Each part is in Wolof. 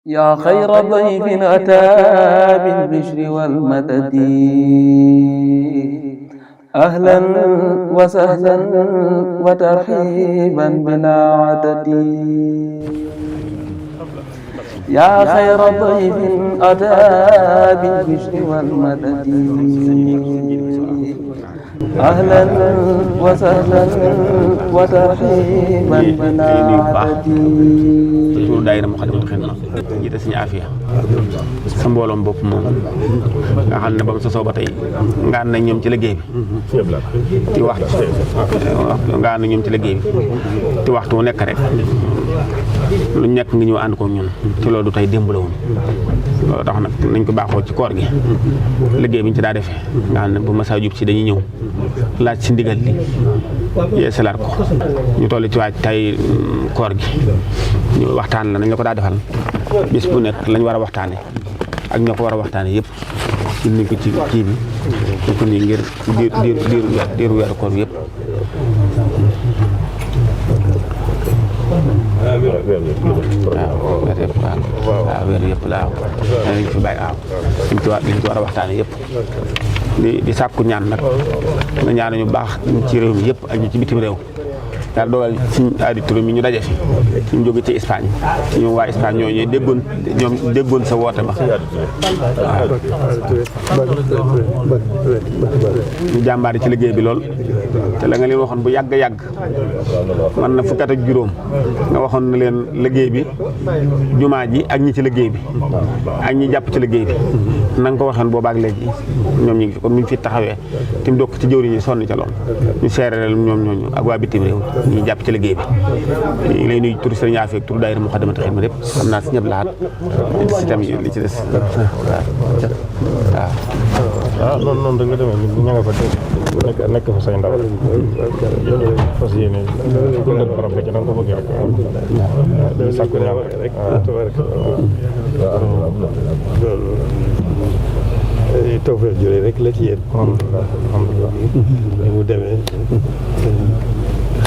yaa xayra dayfin ataa bil bishri wal madadi ahlan wa sahlan wa tarhiiban bilaa adadi yaa xayra dayfin ataa bil bishri wal madadi ahlan wa sahlan wa tarhiiban bilaa adadi toujours daayira Moukhaddamatoul Khidma jiite suñu afiya sa mbooloom bopp moom nga xam ne ba mu sosoo ba tey nga ànd nañ ñoom ci liggéey bi ci waxtu nga ànd ñoom ci liggéey bi ci waxtu wu nekk rek lu nekk nga ñëw ànd ko ñun ci loolu du tey démb la woon loolu tax nag nañ ko baaxoo ci koor gi liggéey bi ñu ci daa defee nga xam ne bu masaa jub si dañuy ñëw laaj si ndigal li yeesalaat ko ñu toll ci waaj tay koor gi ñu waxtaan la nañ la ko daa defal bis bu nekk lañ war a waxtaane ak ñoo ko war a waxtaane yëpp indi ko ci kii bi ñu ko nii ngir diiru weeru koor bi yëpp waaw weer yëpp la waaw nañ fi bàyyi waaw liñ ci war a waxtaane yëpp di sàkku ñaan nag nga ñaan ñu baax ci réew mi yëpp ak ñu ci bitim réew daal dogal suñu auditeur mi ñu daje fi ñu jóge ci Espagne ñoom waa Espagne ñoom déggoon sa woote ba ñu jàmbaari ci liggéey bi lool te la nga leen waxoon bu yàgg man na fukki at ak juróom nga waxoon na leen liggéey bi jumaa ji ak ñi ci liggéey bi ak ñi jàpp ci liggéey bi na nga ko waxoon boobaak léegi ñoom ñi ngi fi kon ñu fi taxawee tim dokk ci jëwriñ ñi sonn ca lool ñu seereel ñoom ñooñu ak waa bitim réew ñu jàpp ci liggéey bi ñu ngi lay nuyu turu Sëriñ Afi ak turu daayira Moukhaddamatoul Khidma lépp xam naa si ñëpp laat si tam yi li ci des waaw noonu rek la demee ñu ña nga fa nekk fa say ndaw fas yéene dundal barab bi ci na nga ko bëggee rek di sàkku ñaan rek tawfeex jure rek la ci yéen alhamdulilah ni mu demee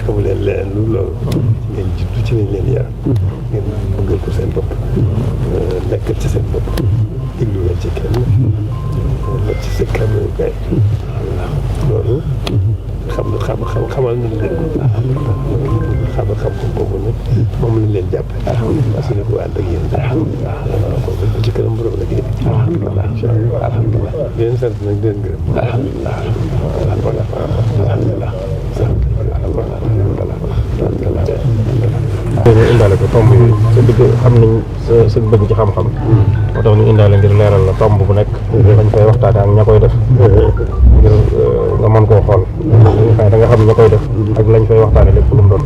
xamu leen leneen lu loolu ngeen juddu ci lañ leen yar ngeen bëggal ko seen bopp nekkal ci seen bopp diglu leen ci kenn la ci sa kanam kay loolu xamal nañ leen xam boobu nag moom lañ leen jàpp parce que ko ànd ak yéen alhamdulilah kooku ci kanam borom la génn alhamdulilah alhamdulilah di leen sant nag di leen gërëm alhamdulilah alhamdulilah ñu indaale ko tomb yooyu sa bëgg xam nañ sa bëgg ci xam-xam moo tax ñu indaale ngir leeral la tomb bu nekk dañ koy waxtaane ak ña koy def ngir nga mën koo xool da nga xam ña koy def ak lañ fay waxtaane lépp lu mu doon